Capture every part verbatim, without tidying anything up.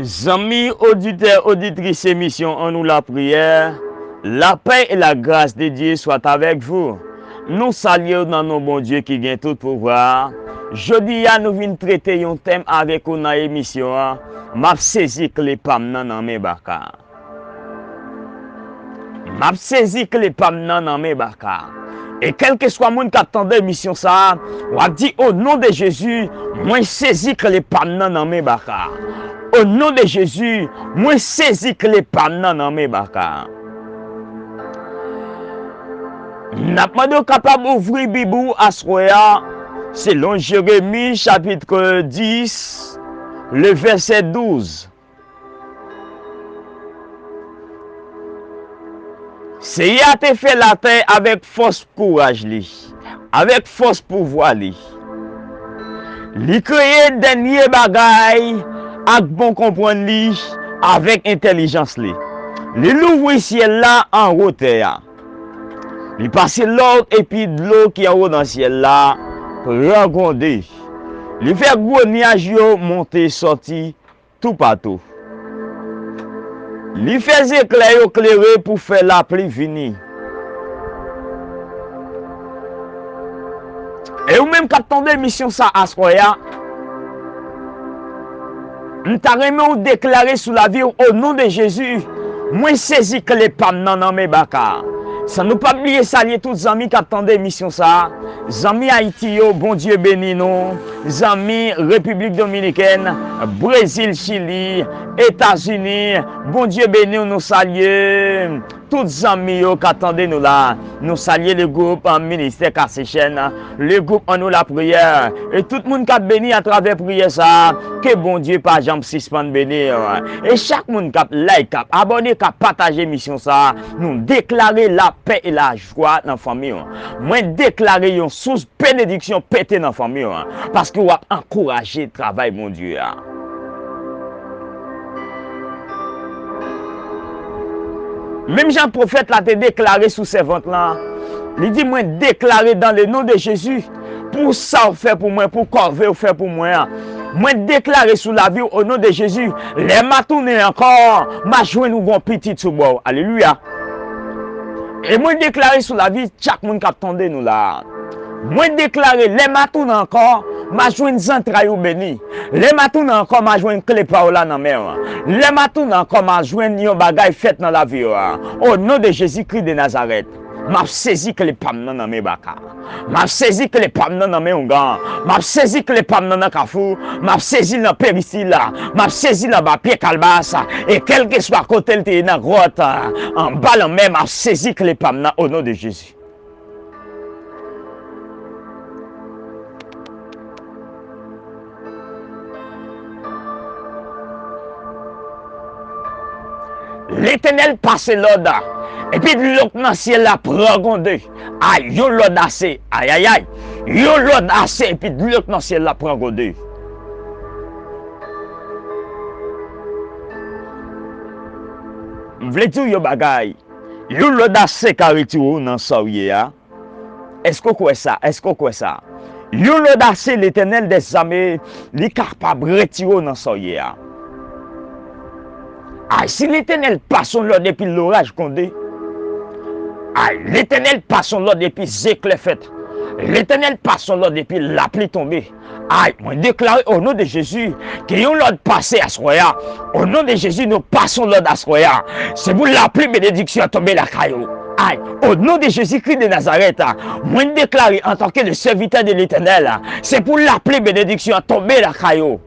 Zanmi oditè, oditris emisyon Annou Lapriyè, la paix et la grâce de Dieu soit avec vous. Nou salye w nan non Bondye ki gen tout pouvwa. Jodi a, nou vin trete yon tèm avèk ou nan emisyon an. M ap sezi kle pa m nan nan men baka. M ap sezi kle pa m nan nan men baka. E kèlkeswa moun k ap tande emisyon sa a, w ap di, "O non de Jezi, mwen sezi kle pa m nan nan men baka. O non de Jezi, mwen sezi kle pa m nan nan men baka." N ap mande w kapab ouvri Bib ou aswè a, selon Jeremi chapit dis, le vèsè douz. Seyè a te fè latè avèk fòs kouraj li, avèk fòs pouvwa li. Li kreye dènye bagay ak bon konprann li, avèk entèlijans li. Li louvri syèl la anwo tè a. Li pase lòd epi dlo ki anwo nan syèl la pran gwonde. Li fè gwo nyaj yo monte sòti toupatou. Li fè zeklè yo klere pou fè lapli vini. E ou menm k ap tande emisyon sa aswè a, m ta renmen w deklare sou lavi w, o non de Jezi, mwen sezi kle pa m nan nan men baka. San nou pa bliye salye tout zanmi k ap tande emisyon sa a. Zanmi Ayiti yo, Bondye beni nou. Zanmi Repiblik Dominikèn, Brezil, Chili, Etazini, Bondye beni w, nou salye tout zanmi yo k ap tande nou la. Nou salye le gwoup, euh, Ministè Kasechèn, le gwoup Annou Lapriyè, e tout moun k ap beni atravè priyè sa a, ke Bondye pa janm sispann beni w. E chak moun k ap like, k ap abòne, k ap pataje emisyon sa a, nou deklare lapè e lajwa nan fanmi w. Mwen deklare yon sous benediksyon pete nan fanmi w, paske w ap ankouraje travay Bondye a. Menm jan pwofèt la te deklare sou sèvant lan, li di, "Mwen deklare dans le nom de Jésus, pou sa w fè pou mwen, pou kòve w fè pou mwen an, mwen deklare sou lavi w, o non de Jezi, lè m a tounen ankò, m a jwenn ou gon pitit sou bò w." Alelouya! E mwen deklare sou lavi chak moun k ap tande nou la a. Mwen deklare, lè m a tounen ankò, m a jwenn zantray ou beni. Lè m a tounen ankò, m a jwenn kle pa w la nan men w. Lè m a tounen ankò, m a jwenn yon bagay fèt nan lavi w a. O non de Jezi Kris de Nazarèt, m ap sezi kle pa m nan nan men baka. M ap sezi kle pa m nan nan men oungan. M ap sezi kle pa m nan nan kafou. M ap sezi l nan peristi la. M ap sezi l anba pye kalbas. E kèlkeswa kote l te ye nan gwòt, anba lanmè, m ap sezi kle pa m nan o non de Jezi. Letènèl pase lòd, epi dlo k nan syèl la pran gwonde. Ay, yon lòd ase, ayayay. Yon lòd ase, epi dlo k nan syèl la pran gwonde. M vle di w yon bagay. Yon lòd ase ka retire w nan sa w ye a. Èske w kwè sa? Èske w kwè sa? Yon lòd ase, Letènèl dèzame, li kapab retire w nan sa w ye a. Ay, si Letènèl pase yon lòd epi loraj gwonde. Ay, Letènèl pase yon lòd epi zeklè fèt. Letènèl pase yon lòd epi lapli tonbe. Ay, mwen deklare o non de Jezi ke yon lòd pase aswè a. O non de Jezi, nou pase yon lòd aswè a. Se pou lapli benediksyon an tonbe lakay ou. Ay, o non de Jezi Kris de Nazarèt, mwen deklare antanke le sèvitè de Letènèl, se pou lapli benediksyon an tonbe lakay ou.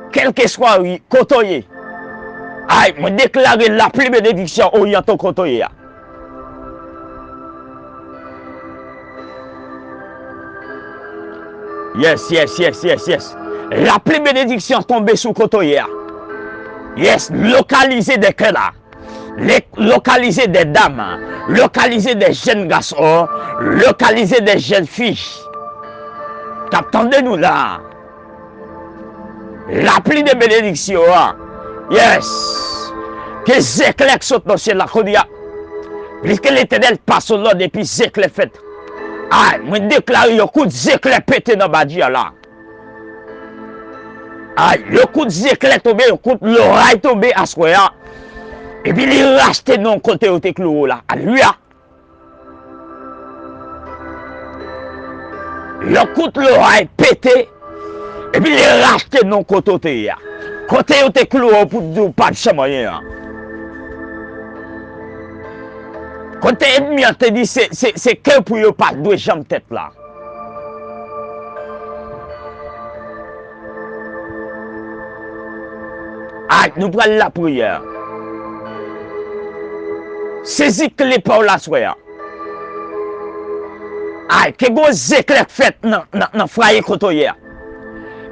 Kèlkeswa kote w ye. Ay, mwen deklare lapli benediksyon oryante w kote w ye a. Yes, yes, yes, yes, yes. Lapli benediksyon tonbe sou kote w ye a. Yes, lokalize de kè la. Lokalize de dam, lokalize de jèn gason, lokalize de jèn fi k ap tande nou la. Lapli de benediksyon an. Yes. Ke zeklè k sot nan syèl la kounye a. Puisque l'Éternel passe l'ordre epi zeklè fèt. Ay, mwen deklare yon kout zeklè pete nan badji a la. Ay, yon kout zeklè tonbe, yon kout loray tonbe aswè a. Epi li rachte non kote yo te klouwe w la. Alelouya. Yon kout loray pete, epi li rachte non kote w te ye a. Kote yo te klouwe w pou di w p ap janm anyen an. Kote ènmi an te di se, se, se kè pou yo pa dwe janm tèt la. Ay, nou pral lapriyè. Sezi kle pa w la aswè a. Ay, ke gwo zeklè k fèt nan, nan, nan fwaye kote w ye a.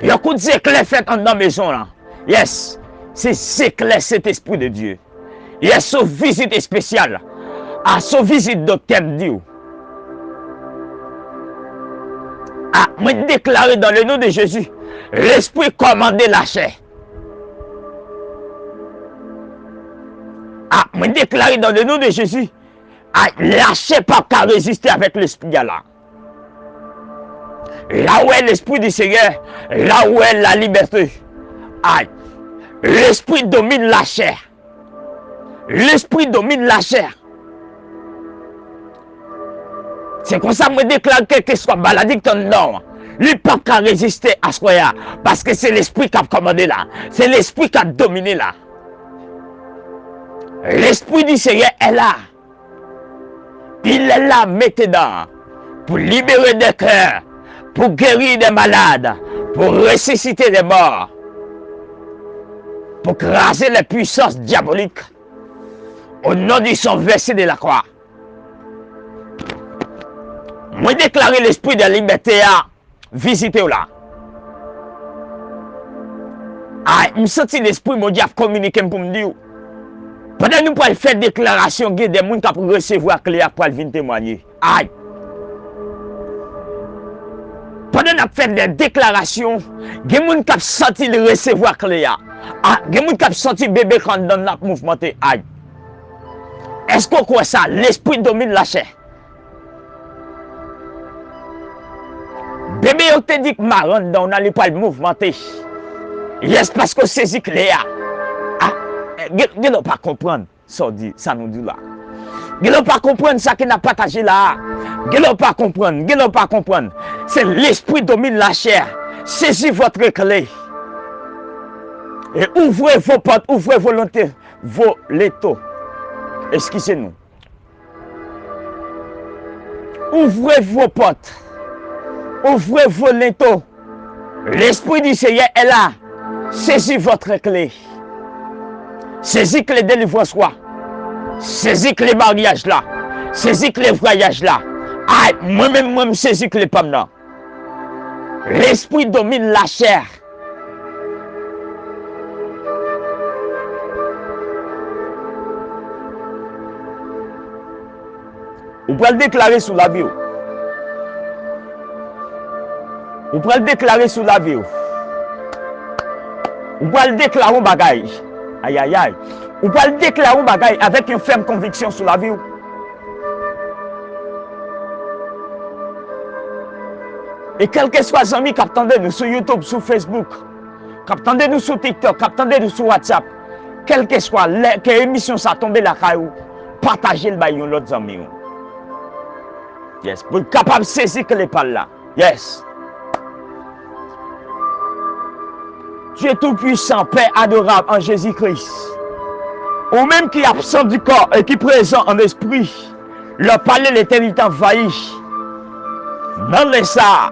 Yon kout zeklè fèt anndan mezon lan. Yes, se zeklè Sentespri de Dye. Yes, se yon vizit espesyal. A, se yon vizit doktè m di w. A, mwen deklare dans le nom de Jésus, lespri kòmande lachè. A, mwen deklare dans le nom de Jésus, a, lachè p ap ka reziste avèk lespri a la. Là où est l'esprit du Seigneur, là où est la liberté. Ay, lespri domine la chair. Lespri domine la chair. Se konsa mwen deklare kèlkeswa maladi k anndan w, li p ap ka reziste aswè a, paske se lespri k ap kòmande la, se lespri k ap domine la. L'esprit du Seigneur est là. Il est là maintenant pour libérer des cœurs, pour guérir des malades, pour ressusciter des morts, pour craser les puissances diaboliques. Au nom du sang versé de la croix. Mwen deklare lespri de libète a vizite w la. Ay, m santi Lespri Bondye ap kominike m pou m di w. Pandan nou pral fè deklarasyon, gen de moun k ap resevwa kle a k pral vin temwanye. Ay! Pandan n ap fè de deklarasyon, gen moun k ap santi l resevwa kle a. A, gen moun k ap santi bebe k anndan l ap mouvmante. Ay! Èske w kwè sa? Lespri domine la chair. Bebe yo te di k mare anndan w nan, li pral mouvmante. Yes, paske w sezi kle a. A, gen, gen lè w pa konprann sa w di, sa nou di la. Gen lè w pa konprann sa ke n ap pataje la a. Gen lè w pa konprann, gen lè w pa konprann. Se l'esprit domine la chair. Saisis votre clé. Et ouvrez vos portes, ouvrez volonté, vos létaux. Excusez-nous. Ouvrez vos portes. Ouvrez vos linteaux. L'Esprit du Seigneur est là. Saisis votre clé. Sezi kle delivrans ou a. Sezi kle maryaj la. Sezi kle vwayaj la. Ay, mwen menm, mwen, m sezi kle pa m nan. L'esprit domine la chair. Ou pral deklare sou lavi w. Ou pral deklare sou lavi w. Ou pral deklare yon bagay. Ayayay. Ou pral deklare yon bagay avèk yon fèm konviksyon sou lavi w. E kèlkeswa zanmi k ap tande nou sou YouTube, sou Facebook, k ap tande nou sou TikTok, k ap tande nou sou WhatsApp, kèlkeswa lè ke emisyon sa tonbe lakay ou, pataje l bay yon lòt zanmi w. Yes, pou l kapab sezi kle pa l la. Yes. Dieu Tout-Puissant, Père adorable en Jésus-Christ, ou menm ki absent du corps et qui présent en esprit, le palais de l'Éternité envahi. Nan lè sa a,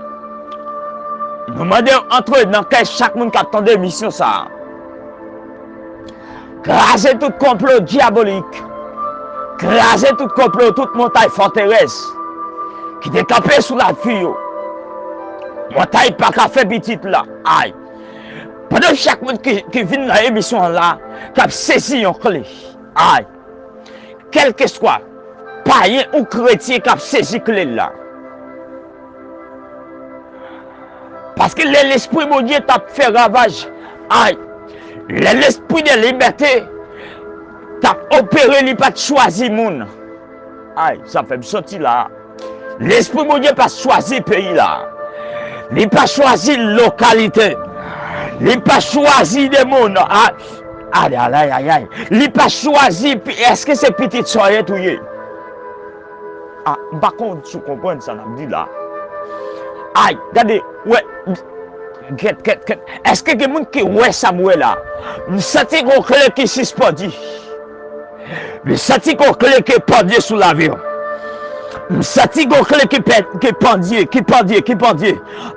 nou mande w antre nan kè chak moun k ap tande emisyon sa a. Kraze tout konplo dyabolik. Kraze tout konplo, tout montay, fòterès ki te kanpe sou lavi yo. Montay pa ka fè pitit la. Ay. Pandan chak moun ki, ki vin nan emisyon an la, k ap sezi yon kle. Ay. Kèlkeswa payen ou kretyen k ap sezi kle l la. Paske lè Lespri Bondye t ap fè ravaj, ay, lè Lespri de libète t ap opere, li pa t chwazi moun. Ay, sa fè m soti la. Lespri Bondye pa chwazi peyi la. Li pa chwazi lokalite. Li pa chwazi de moun. A, ay, ay, ay, ay, ay. Li pa chwazi pi-, èske se pitit sa w ye tou ye? A, m pa konn si w konprann sa n ap di la. Ay, gade, wè, kèt, kèt, kèt. Èske gen moun ki wè sa m wè la? M santi gon kle ki sispandi. M santi gon kle ki pandye sou lavi w. M santi gon kle ki pè-, ki pandye, ki pandye, ki pandye.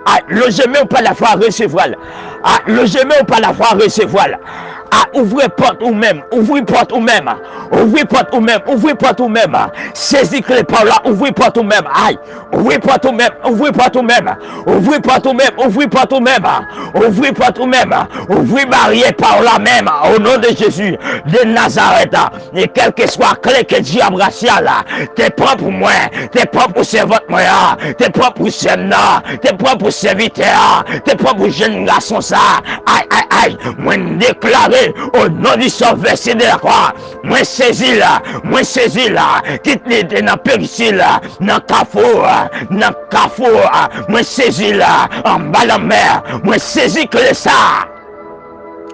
A, leve men w pa lafwa resevwa l. A, leve men w pa lafwa resevwa l. A, ouvri pòt ou menm, ouvri pòt ou menm. Ouvri pòt ou menm, ouvri pòt ou menm. Sezi kle pa w la, ouvri pòt ou menm. Ay, ouvri pòt ou menm, ouvri pòt ou menm. Ouvri pòt ou menm, ouvri pòt ou menm. Ouvri pòt ou menm. Ouvri baryè pa w la menm. O non de Jezi de Nazarèt. E kèlkeswa kle ke dyab rasyal la te pran pou mwen, te pran pou sèvant mwen an, te pran pou sè m nan, te pran pou sèvitè a, te pran pou jèn gason sa, ay, ay, ay, mwen deklare, o non di Sovè se de la kwa, mwen sezi l, mwen sezi l, kit li te nan perisi l, nan kafou, nan kafou, mwen sezi l, anba lanmè, mwen sezi kle sa.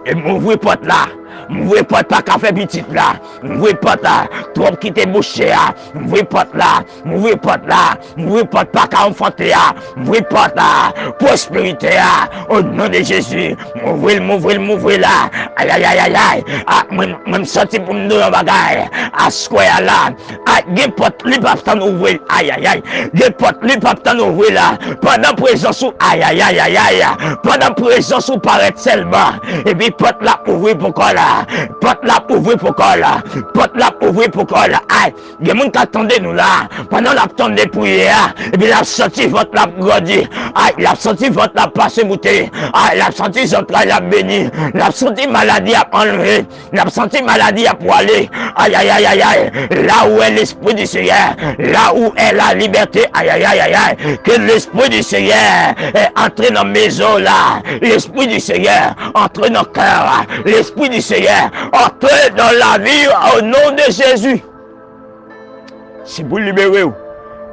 E m ouvri pòt la. M ouvri pòt pa ka fè pitit la. M ouvri pòt la. Twòp ki te bouche a. M ouvri pòt la. M ouvri pòt la. M ouvri pòt pa ka anfante a. M ouvri pòt la. Pwosperite a. O non de Jezi. M ouvri l, m ouvri l, m ouvri la. Ayayayayay. A, mwen, mwen m soti pou m di w yon bagay. Aswè a la. A, gen pòt li p ap tann ouvri l. Ayayay. Gen pòt li p ap tann ouvri la. Pandan prezans ou, ayayayayay. Pandan prezans ou parèt sèlman. Epi pòt la ouvri pou kò la. Pòt la ouvri pou kò la. Pòt la ouvri pou kò la. Ay, gen moun k ap tande nou la. Pandan l ap tande priyè a, epi l ap santi vant la ap grandi. Ay, l ap santi vant la ap pase moute. Ay, l ap santi zantray la ap beni. L ap santi maladi ap anleve. N ap santi maladi ap pwale. Ayayayayay. Là où est l'esprit du Seigneur, là où est la liberté. Ayayayayay. Que l'esprit du Seigneur eh, entre dans maison là. L'esprit du Seigneur entre dans cœur. L'esprit du Seigneur entre dans la vie au nom de Jésus. Se pou libere w.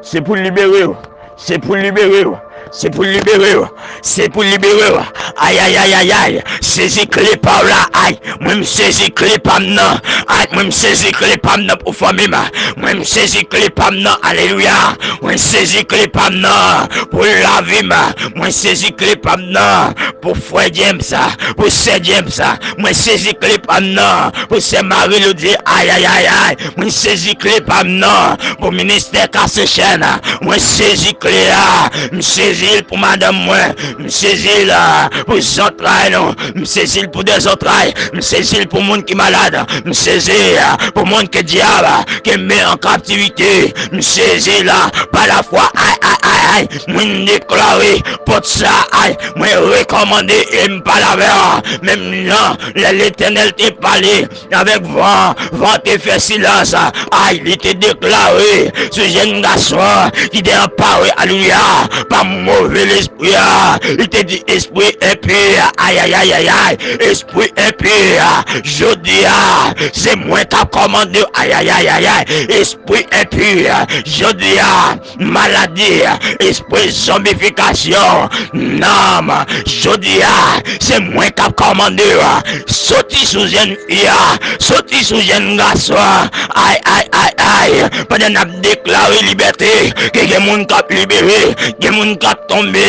Se pou libere w. Se pou libere w. Se pou libere w. Se pou libere w. Ayayayayay. Sezi kle pa w la. Ay. Mwen m sezi kle pa m nan. Ay. Mwen m sezi kle pa m nan pou fanmi m. Mwen m sezi kle pa m nan. Alelouya. Mwen sezi kle pa m nan pou lavi m. Mwen sezi kle pa m nan pou frè James. Pou sè James. Mwen sezi kle pa m nan pou sè Marie Lodie. Ayayayay. Mwen sezi kle pa m nan pou ministè Kasechèn. Mwen sezi kle a. M sezi l pou madanm mwen. M sezi l pou zantray nou. M sezi l pou dèzantray. M sezi l pou moun ki malad. M sezi pou moun ke dyab kenbe an kaptivite. M sezi l pa lafwa. Ay, ay, ay, ay. Mwen deklare pòt sa. Ay, mwen rekòmande e m pale avè w. Menm jan lè Letènèl te pale avèk van, van te fè silans. Ay, li te deklare sou jèn gason ki te anpare, alelouya, pa move lespri a. Li te di, espri enpi, ayayayayay, espri enpi, jodi a, se mwen k ap kòmande w, ayayayayay, espri enpi, jodi a, maladi, espri zonbifikasyon, nanm, jodi a, se mwen k ap kòmande w. Soti sou jèn fi a, soti sou jèn gason an. Ay, ay, ay, ay. Pandan n ap deklare libète, ke gen moun k ap libere, gen moun k ap tonbe.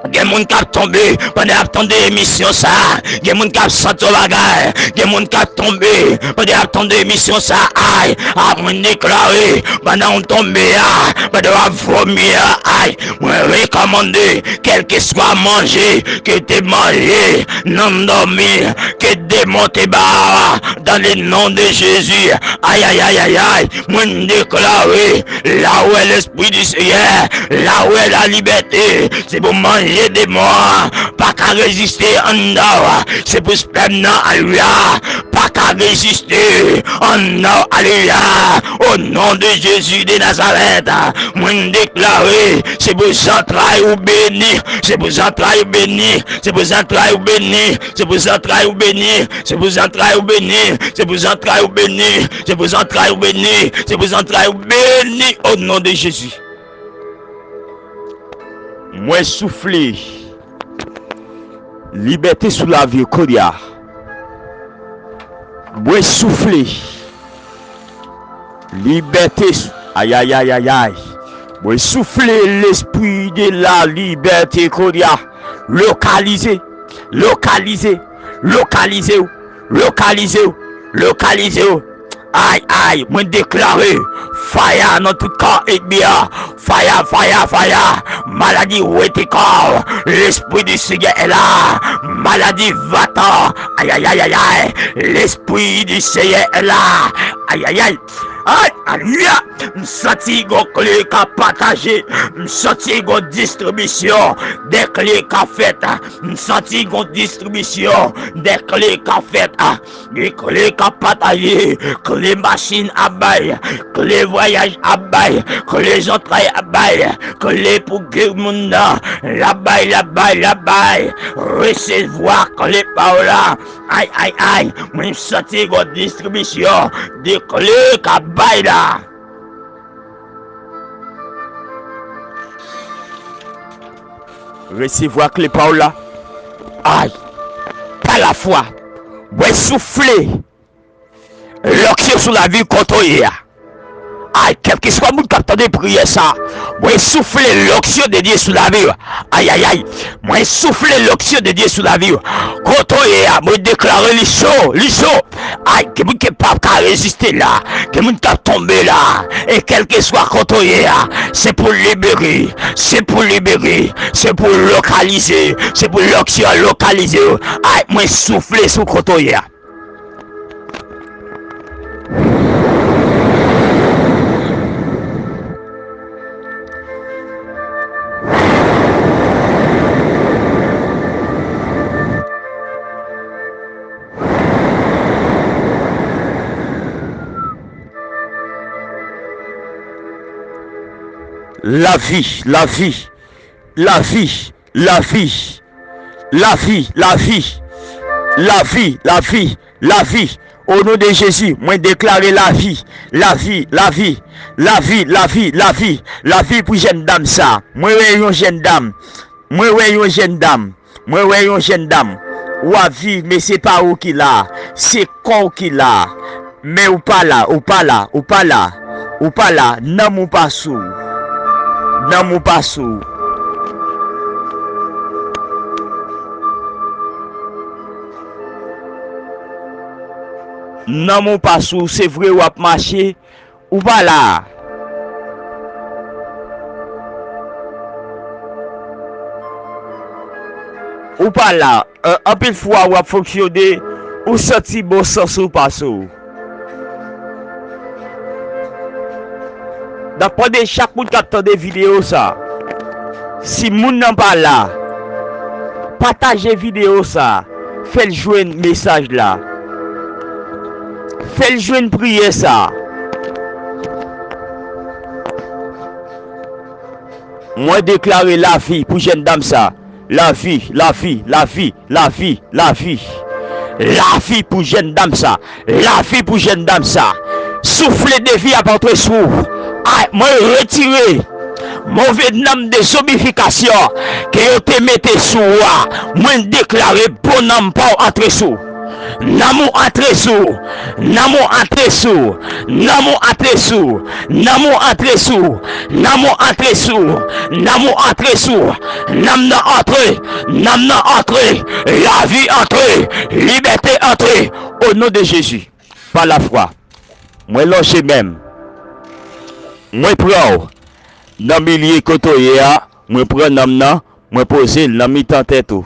Gen moun k ap tonbe pandan y ap tande emisyon sa a. Gen moun k ap santi yon bagay. Gen moun k ap tonbe pandan y ap tande emisyon sa a. Ay, a mwen deklare, pandan w tonbe a, pandan w ap vomi a, ay, mwen rekòmande, kèlkeswa manje ke te manje nan dòmi, ke demon te ba w, dans le nom de Jésus. Ayayayayay, mwen deklare, là où est l'esprit du Seigneur, là où est la liberté. Se pou manje demon an pa ka reziste anndan w. Se pou spèm nan, alelouya, pa pa ka reziste. An non, alelouya. O non de Jezi de Nazarèt, mwen deklare, se pou zantray ou beni, se pou zantray ou beni, se pou zantray ou beni, se pou zantray ou beni, se pou zantray ou beni, se pou zantray ou beni, se pou zantray ou beni, se pou zantray ou beni, o non de Jezi. Mwen soufle libète sou lavi w kounye a. Mwen soufle libète sou, ayayayayay. Mwen soufle lespri de la libète kounye a. Lokalize, lokalize, lokalize w, lokalize w, lokalize w. Ay, ay, mwen deklare faya nan tout kò ènmi an. Faya, faya, faya. Maladi, rete kò w. Lespri di Senyè la. Maladi, vatan. Ayayayayay. Lespri di Senyè la. Ayayay. Ay, alelouya. M santi gon kle ka pataje. M santi gon distribisyon de kle ka fèt. M santi gon distribisyon de kle ka fèt. Gen kle k ap pataje, kle machin ap bay, kle vwayaj ap bay, kle zantray ap bay, kle pou geri moun nan, l ap bay, l ap bay, l ap bay. Resevwa kle pa w la. Ay, ay, ay, mwen santi gon distribisyon de kle k ap bay la. Resevwa kle pa w la. Ay, pa lafwa, mwen soufle. Lonksyon sou lavi w kote w ye a. Ay, kèlkeswa moun k ap tande priyè sa, mwen soufle lonksyon de Dye sou lavi w. Ayayay, mwen soufle lonksyon de Dye sou lavi w. Kote w ye a, mwen deklare li cho, li cho. Ay, gen moun ki p ap ka reziste la. Gen moun k ap tonbe la. E kèlkeswa kote w ye a, se pou libere, se pou libere, se pou lokalize, se pou lonksyon an lokalize w. Ay, mwen soufle sou kote w ye a. Lavi, lavi, lavi, lavi. Lavi, lavi, lavi, lavi, lavi. O non de Jezi, mwen deklare lavi, lavi, lavi, lavi, lavi, lavi, lavi pou jèn dam sa. Mwen wè yon jèn dam. Mwen wè yon jèn dam. Mwen wè yon jèn dam. W ap viv, men se pa ou ki la. Se kò w ki la. Men ou pa la, ou pa la, ou pa la, ou pa la, nanm ou pa sou w. Nanm ou pa sou w. Nanm ou pa sou w, se vre w ap mache, ou pa la. Ou pa la. An-, anpil fwa w ap fonksyone, ou santi bon sans ou pa sou w. N ap mande chak moun k ap tande videyo sa, si moun nan pa la, pataje videyo sa, fè l jwenn mesaj la, fè l jwenn priyè sa. Mwen deklare lavi pou jèn dam sa. Lavi, lavi, lavi, lavi, lavi. Lavi pou jèn dam sa. Lavi pou jèn dam sa. Soufle de vi ap antre sou ou. Ay, mwen retire move nanm de zonbifikasyon ke yo te mete sou ou a. Mwen deklare bon nanm pa w antre sou ou. Nanm ou antre sou, nanm ou antre sou, nanm ou antre sou, nanm ou antre sou, nanm ou antre sou, nanm ou antre sou, nanm nan antre, nanm nan antre, lavi antre, libète antre, o non de Jezi, pa lafwa. Mwen lonje men m, mwen pran w nan milye kote w ye a, mwen pran nanm nan, mwen poze l nan mitan tèt ou.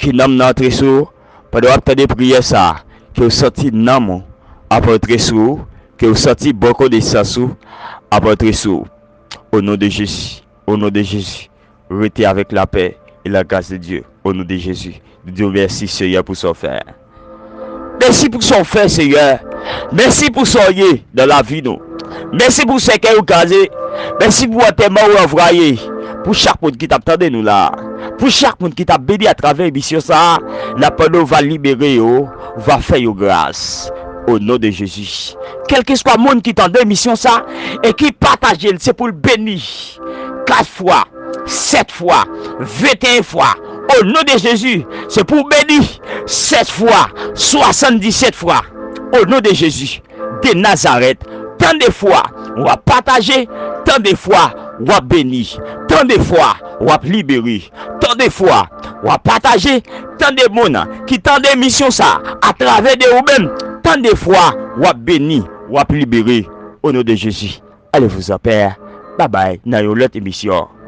Ke nanm nan antre sou ou, pandan w ap tande priyè sa a, ke w santi nanm ou ap antre sou ou, ke w santi bon konesans ou ap antre sou ou. O non de Jezi, o non de Jezi, rete avèk lapè e la gras de Dye, o non de Jezi. Nou di w mèsi, Senyè, pou sa w fè. Mèsi pou sa w fè, Seyè. Mèsi pou sa w ye nan lavi nou. Mèsi pou sèkèy ou kraze. Mèsi pou antèman ou ranvwaye. Pou chak moun ki t ap tande nou la. Pou chak moun ki t ap beni atravè emisyon sa a, n ap mande w va libere yo, va fè yo gras. O non de Jezi. Kèlkeswa moun ki tande emisyon sa a e ki pataje l, se pou l beni. Kat fwa, sèt fwa, venteyen fwa. O non de Jezi, se pou w beni. Sèt fwa, swasanndisèt fwa. O non de Jezi de Nazarèt, tan de fwa w ap pataje, tan de fwa w ap beni, tan de fwa w ap libere, tan de fwa w ap pataje, tan de moun ki tande emisyon sa atravè de ou menm, tan de fwa w ap beni, w ap libere. O non de Jezi. Allez-vous en paix. Bye bye, nan yon lòt emisyon.